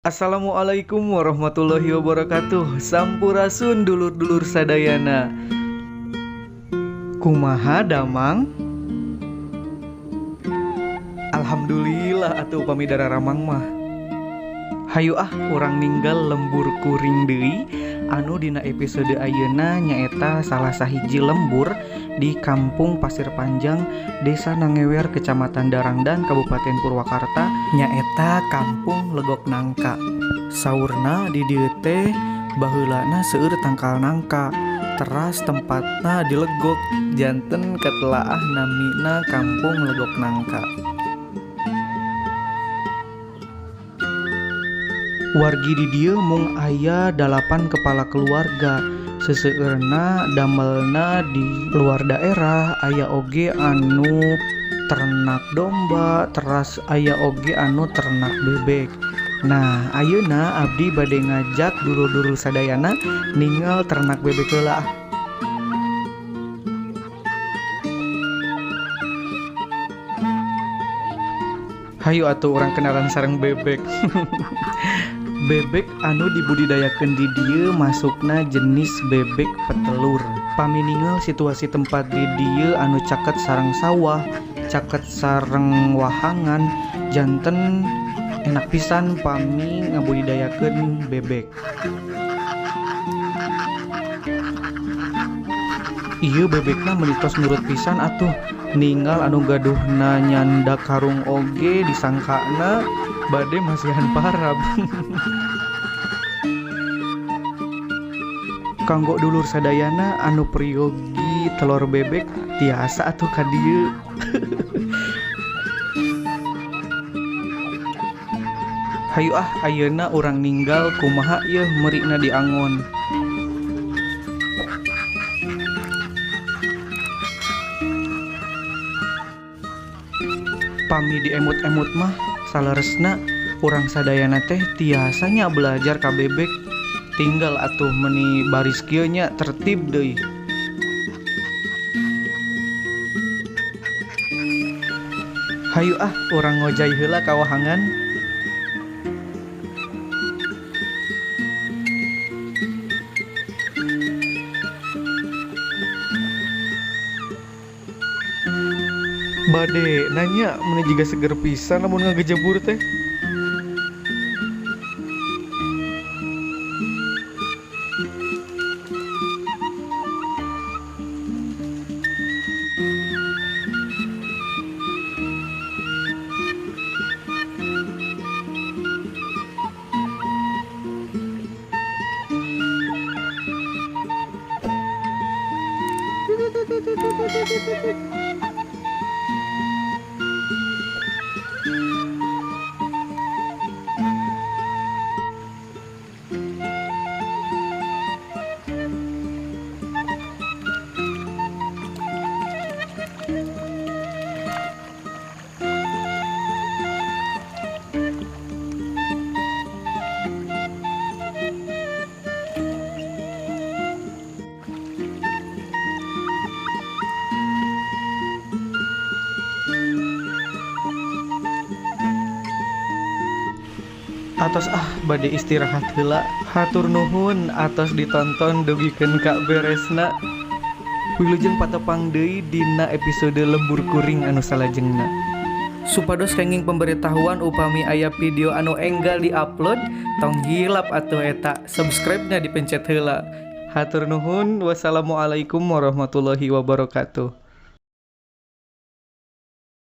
Assalamualaikum warahmatullahi wabarakatuh. Sampurasun dulur-dulur sadayana. Kumaha damang? Alhamdulillah atuh upami dararamang mah. Hayu ah urang ninggal lembur kuring deui anu dina episode ayeuna nyaeta salah sahiji lembur di Kampung Pasir Panjang, Desa Nangewer, Kecamatan Darangdan, Kabupaten Purwakarta, nyaeta Kampung Legok Nangka. Saurna di dieu teh baheulana seueur tangkal nangka, teras tempatna dilegok janten ketelaah namina Kampung Legok Nangka. Wargi di dieu mung aya 8 kepala keluarga. Seseueurna damelna di luar daerah, aya oge anu ternak domba, teras aya oge anu ternak bebek. Nah, ayeuna abdi bade ngajak dulur-dulur sadayana ningal ternak bebek heula. Hayu atuh urang kenalan sareng bebek. Bebek anu dibudidayakeun di dieu masukna jenis bebek petelur. Pami ningal situasi tempat di dieu anu caket sareng sawah, caket sareng wahangan, janten enak pisan pami ngabudidayakeun bebek. Ieu bebekna meuni tos nurut pisan atuh. Ningal anu gaduhna nyanda karung oge disangkana bade masihan parab. Kanggo dulur sadayana anu priyogi telur bebek tiasa atuh ka dieu. Hayu ah ayeuna urang ninggal kumaha yeuh meurina diangon. Pami diemut-emut mah saleresna urang sadayana teh tiasanya belajar ka bebek. Tinggal atuh meni baris kieu nya tertib deui. Hayu ah urang ngojay heula ka wahangan. Bade nanya meni jiga seger pisan lamun ngagejebur teh. Atos ah bade istirahat heula. Hatur nuhun atos ditonton dugikeun ka beresna. Wilujeng patepang deui dina episode lembur kuring anu salajengna. Supados kenging pemberitahuan upami aya video anu enggal diupload, tong hilap atuh eta subscribe-na dipencet heula. Hatur nuhun, wassalamualaikum warahmatullahi wabarakatuh.